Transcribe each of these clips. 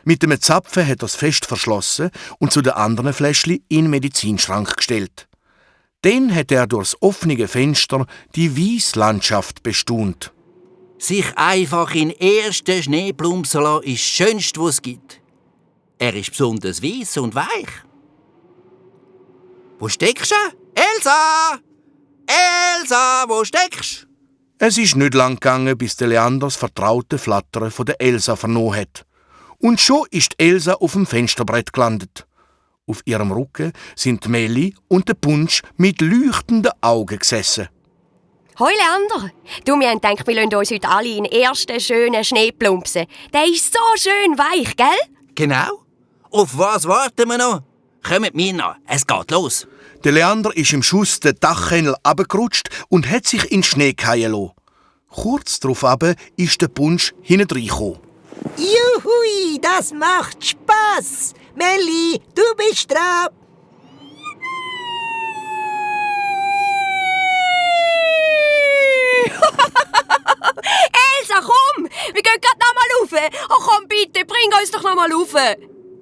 Mit dem Zapfen hat er es fest verschlossen und zu den anderen Fläschchen in den Medizinschrank gestellt. Dann hat er durchs offene Fenster die Weisslandschaft bestaunt. Sich einfach in ersten Schnee plumpsen lassen, ist das Schönste, was es gibt. Er ist besonders weiss und weich. Wo steckst du? Elsa! Elsa, wo steckst du? Es ist nicht lang gegangen, bis der Leander das vertraute Flattern von der Elsa vernommen hat. Und schon ist Elsa auf dem Fensterbrett gelandet. Auf ihrem Rücken sind Melli und der Punsch mit leuchtenden Augen gesessen. Hoi Leander, wir haben gedacht, wir lassen uns heute alle in den ersten schönen Schnee plumpsen. Der ist so schön weich, gell? Genau. Auf was warten wir noch? Kommt mir noch, es geht los. Der Leander ist im Schuss den Dachkennel runtergerutscht und hat sich in den Schnee fallen lassen. Kurz darauf ist der Punsch hineingekommen. Juhui, das macht Spaß. Melli, du bist dran. Elsa, komm! Wir gehen gerade noch mal rauf. Oh komm bitte, bring uns doch noch mal rauf.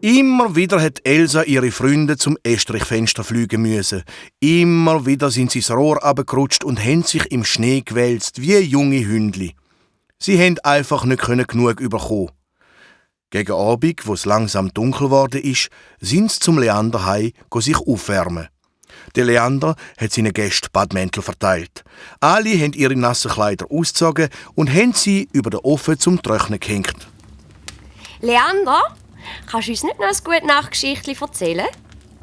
Immer wieder hat Elsa ihre Freunde zum Estrichfenster fliegen müssen. Immer wieder sind sie ins Rohr runtergerutscht und haben sich im Schnee gewälzt wie junge Hündli. Sie haben einfach nicht genug bekommen. Gegen Abend, wo es langsam dunkel geworden ist, sind sie zum Leander heim sich aufwärmen. Der Leander hat seinen Gästen Badmäntel verteilt. Alle haben ihre nassen Kleider ausgezogen und haben sie über den Ofen zum Trocknen gehängt. Leander, kannst du uns nicht noch ein gute Nachtgeschichtchen erzählen?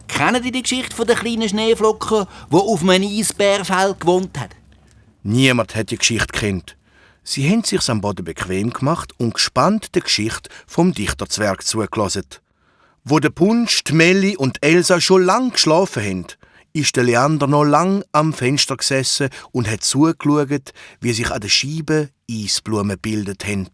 Kennen die Geschichte von der kleinen Schneeflocke, die auf einem Eisbärfeld gewohnt hat? Niemand hat die Geschichte gekannt. Sie haben sich am Boden bequem gemacht und gespannt der Geschichte vom Dichterzwerg zugelassen. Wo der Punsch, die Melli und Elsa schon lang geschlafen haben, ist der Leander noch lang am Fenster gesessen und hat zugeschaut, wie sich an den Scheiben Eisblumen gebildet haben.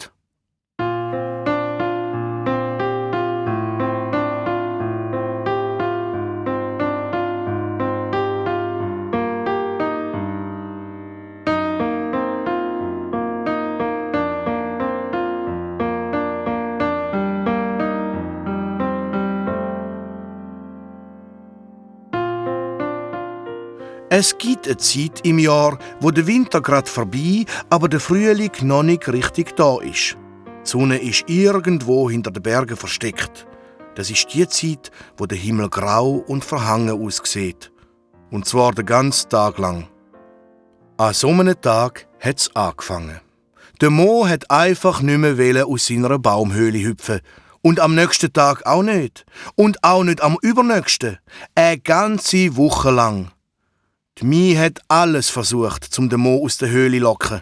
Es gibt eine Zeit im Jahr, wo der Winter gerade vorbei, aber der Frühling noch nicht richtig da ist. Die Sonne ist irgendwo hinter den Bergen versteckt. Das ist die Zeit, wo der Himmel grau und verhangen aussieht. Und zwar den ganzen Tag lang. An so einem Tag hat es angefangen. Der Mo hat einfach nicht mehr aus seiner Baumhöhle hüpfen. Und am nächsten Tag auch nicht. Und auch nicht am übernächsten. Eine ganze Woche lang. Die Mie hat alles versucht, um den Mo aus der Höhle zu locken.